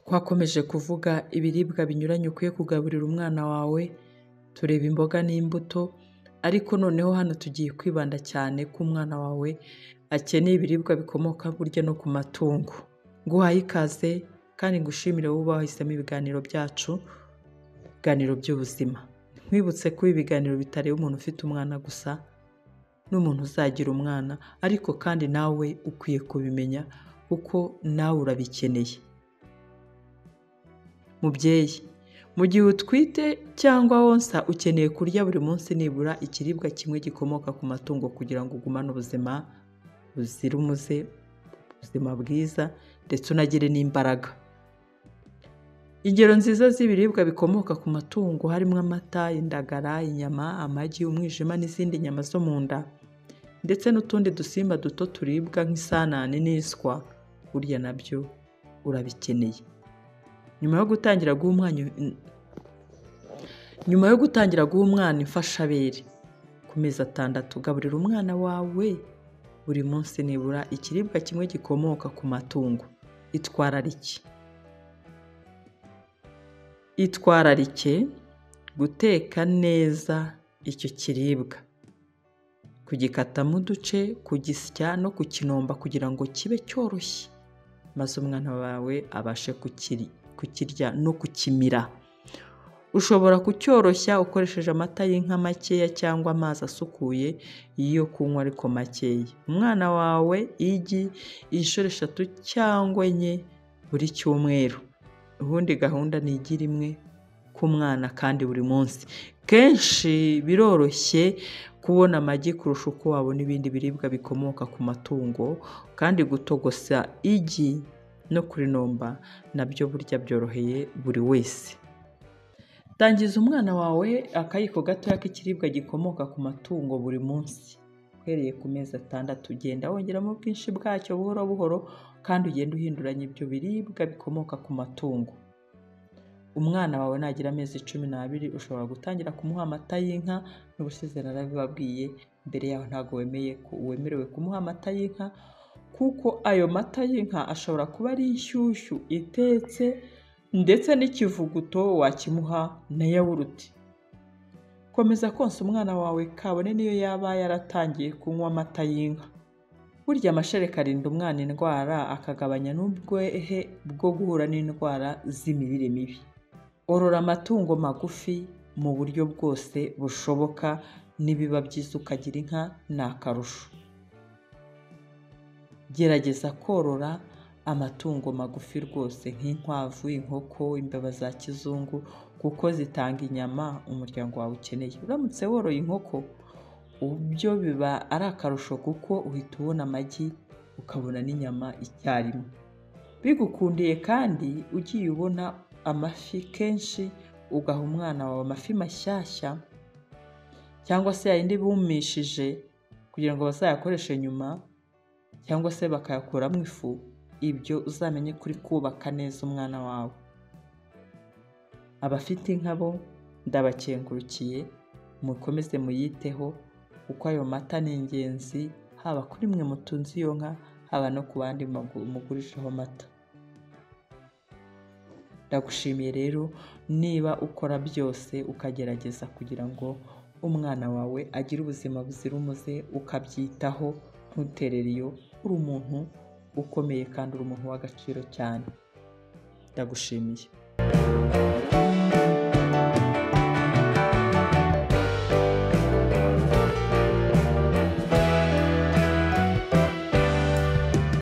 Twakomeje kuvuga ibiribwa binyuranye ukwiye kugaburira umwana wawe, tureba imboga n'imbuto, ariko noneho hano tugiye kwibanda cyane ko umwana wawe akeneye ibiribwa bikomoka burya no ku matungo. Nguhaye ikaze kandi ngushimire wowe uba wahisemo ibiganiro byacu, ibiganiro by'ubuzima. Nkwibutse ko ibi biganiro bitareba umuntu ufite umwana gusa n'umuntu uzagira umwana, ariko kandi nawe ukwiye kubimenya kuko nawe urabikeneye. Mubyeyi, mu gihe utwite cyangwa wonsa ukeneye kurya buri munsi nibura ikiribwa kimwe gikomoka ku matungo kugira ngo ugumane ubuzima buzira umuze, ubuzima bwiza ndetse unagire n'imbaraga. Ingero nziza z'ibiribwa bikomoka ku matungo harimo amata, indagara, inyama, amagi, umwijima n'izindi nyama zo mu nda ndetse n'utundi dusimba duto turibwa nk'isanane n'iswa, burya nabyo urabikeneye. Nyuma yo gutangira guha umwana imfashabere ku mezi 6, gaburira umwana wawe buri munsi nibura ikiribwa kimwe gikomoka ku matungo. Itwararike guteka neza icyo kiribwa, kugikatamo uduce, kugisya no kukinomba kugira ngo kibe cyoroshye, maze umwana wawe abashe kukirya no kukimira. Ushobora kucyoroshya ukoresheje amata y'inka makeya cyangwa amazi asukuye yo kunywa ariko makeya. Umwana wawe igi inshuro 3 cyangwa 4 buri cyumweru. Ubundi gahunda ni igi rimwe ku mwana kandi buri munsi. Kenshi biroroshye kubona amagi kurusha uko wabona ibindi biribwa bikomoka ku matungo, kandi gutogosa igi no kurinomba nabyo burya byoroheye buri wese. Tangiza umwana wawe akayiko gatoya k'ikiribwa gikomoka ku matungo buri munsi uhereye ku mezi 6, ugenda wongeramo ubwinshi bwacyo buhoro buhoro kandi ugenda uhinduranya ibyo biribwa bikomoka ku matungo. Umwana wawe nagira amezi 12 ushobora gutangira kumuha amata y'inka. N'ubushize narabibabwiye, mbere yaho ntabwo wemerewe kumuha amata y'inka kuko ayo mata y'inka ashobora kuba ari inshyushyu itetse ndetse n'ikivuguto wakimuha na yawurute. Komeza konsa umwana wawe kabone niyo yaba yaratangiye kunywa amata y'inka. Burya amashereka arinda umwana indwara, akagabanya n'ubwohe bwo guhura n'indwara z'imirire mibi. Orora amatungo magufi mu buryo bwose bushoboka, nibiba byiza ukagira inka ni akarusho. Gerageza korora amatungo magufi rwose nk'inkwavu, inkoko, imbeba za kizungu kuko zitanga inyama umuryango wawe ukeneye. Uramutse woroye inkoko ubyo biba ari akarusho kuko uhita ubona amagi ukabona n'inyama icyarimwe. Bigukundiye kandi ugiye ubona amafi kenshi, ugaha umwana wawe amafi mashyashya cyangwa se yayindi bumishije kugira ngo bazayakoreshe nyuma cyangwa se bakayakuramo ifu, ibyo uzamenye kuri kubaka neza umwana wawe. Abafite inka bo ndabakengurukiye, mukomeze muyiteho kuko ayo mata ni ingenzi haba kuri mwe mutunze iyo nka, haba no ku bandi mugurishaho amata. Ndagushimiye rero niba ukora byose ukagerageza kugira ngo umwana wawe agire ubuzima buzira umuze, ukabyitaho, ntuterere iyo, uri umuntu ukomeye kandi uri umuntu w'agaciro cyane. Ndagushimiye.